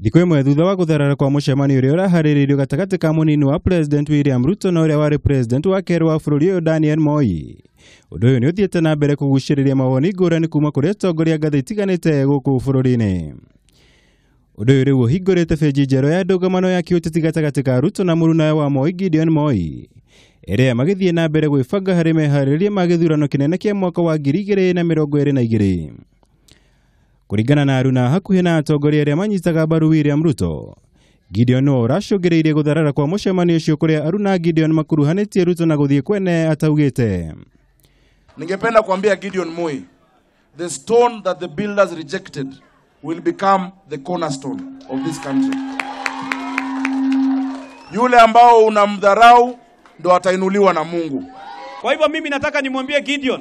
Thikũ ĩmwe thutha wa gũtharara kwa mũcemanio ũrĩa ũraharĩrĩirio gatagatĩ ka mũnini wa President William Ruto na ũrĩa warĩ President wa kerĩ wa bũrũri ũyũ Daniel Moi. Ũndũ ũyũ nĩ ũthiĩte na mbere kũgucĩrĩria mawoni ngũrani kuma kũrĩ atongoria ngathĩ itiganĩte gũkũ bũrũri-inĩ. Ũndũ ũyũ rĩu ũhingũrĩte benji njerũ ya ndũgamano ya kĩũteti gatagatĩ ka Ruto na mũrunawe wa Moi Gideon Moi, ĩrĩa magĩthiĩ na mbere gwĩbanga harĩ meharĩrĩria ma gĩthurano kĩnene kĩa mwaka wa 2022. Kũringana na aruna hakuhĩ na atongoria arĩa manyitaga mbaru William Ruto, Gideon nĩwe ũracũngĩrĩirie gũtharara kwa mũcemanio ũcio kũrĩa Aruna Gideon makuruhanĩtie Ruto na gũthiĩ kwene ataugĩte. Ningependa kuambia Gideon Moi, the stone that the builders rejected will become the cornerstone of this country. Yule ambao unamdharau ndo atainuliwa na Mungu. Kwa hivyo mimi nataka nimwambie Gideon,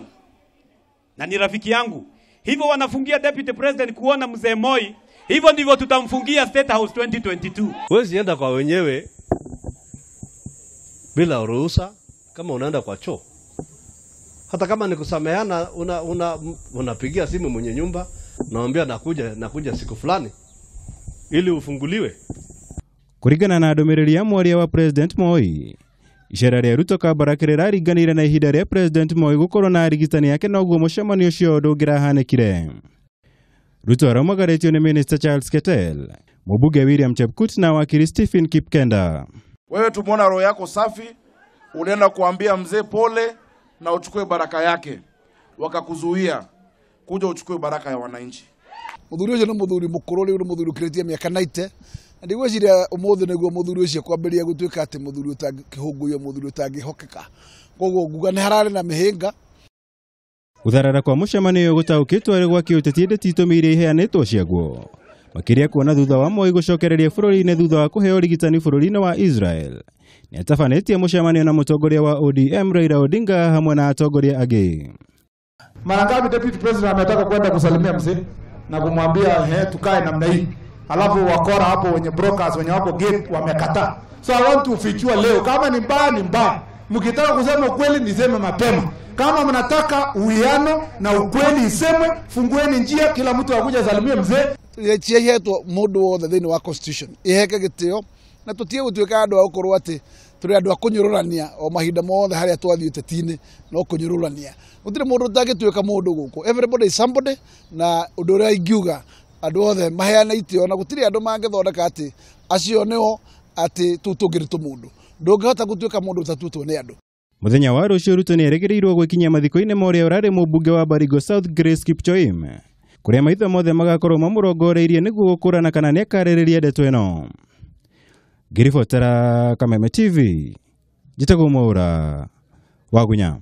na ni rafiki yangu, hivyo wanafungia Deputy President kuona mzee Moi, hivyo ndivyo tutamfungia State House 2022. Huwezi enda kwa wenyewe bila ruhusa kama unaenda kwa choo. Hata kama ni kusameheana, unapigia simu mwenye nyumba, naambia nakuja siku fulani ili ufunguliwe. Kuringana na ndũmĩrĩri ya mwaria wa President Moi, icera rĩa Ruto Kabarak rĩraringanire na ihinda rĩa President Moi gũkorwo na arigitani yake noguo mũcemanio ũcio ndũngĩrahanĩkire. Ruto araumagarĩtio nĩ Minister Charles Ketel, mũmbunge William Chepkut na wakiri Stephen Kipkenda. Wewe tumeona roho yako safi, unaenda kuambia mzee pole na uchukue baraka yake, wakakuzuia kuja uchukue baraka ya wananchi. Muthuri ucio ni muthuri mukuru riu ni muthuri ukiritie miaka 90 na ndigwiciria umuthi niguo muthuri ucio kwambiria gutuika ati muthuri utangihunguio muthuri utangihokeka, koguo nguga ni harari na mihinga. Gũtharara kwa mũcemanio ũyũ gũtaũkĩtwo arĩ gwa kĩũteti ĩndĩ ti itũmi iria iheanĩtwo ciaguo, makĩria kuona thutha wa Moi gũcokereria bũrũri-inĩ thutha wa kũheo ũrigitani bũrũri-inĩ wa Israel. Nĩatabanĩtie mũcemanio na mũtongoria wa ODM Raila Odinga hamwe na atongoria angĩ. Mara ngapi Deputy President ametaka kwenda kusalimia mzee na kumwambia tukae namna hii, alafu wakora hapo wenye brokers wenye wako gate wamekataa. So I want to fichua leo, kama ni mbaya ni mbaya. Mkitaka kusema ukweli niseme mapema. Kama mnataka uwiano na ukweli isemwe, fungueni njia kila mtu akuja salimie mzee. Ciahetwo mundu wothe thiini wa constitution iheke gitio na tutie gutuika andu a gukorwo ati turi andu a kunyururania o mahinda mothe haria twathii uteti-ini no kunyururania. Gutiri mundu utangituika mundu guku, everybody is somebody, na undu uria ingiuga andu othe maheane itio na gutiri andu mangithondeka ati acio nio ati tu tungiritu mundu ndungihota gutuika mundu utatutwo ni andu. Muthenya wa rũciũ Ruto nĩerĩgĩrĩirwo gwĩkinyia mathiko-inĩ ma ũrĩa ũrarĩ mũmbunge wa Baringo South Grace Kipchoim, kũrĩa maitho mothe magakorwo mamũrongoreirie nĩguo gũkũrana kana nĩakarĩrĩria ndeto ĩno. Ngĩribotera Kameme TV, njĩtagwo Mwaura Wagunya.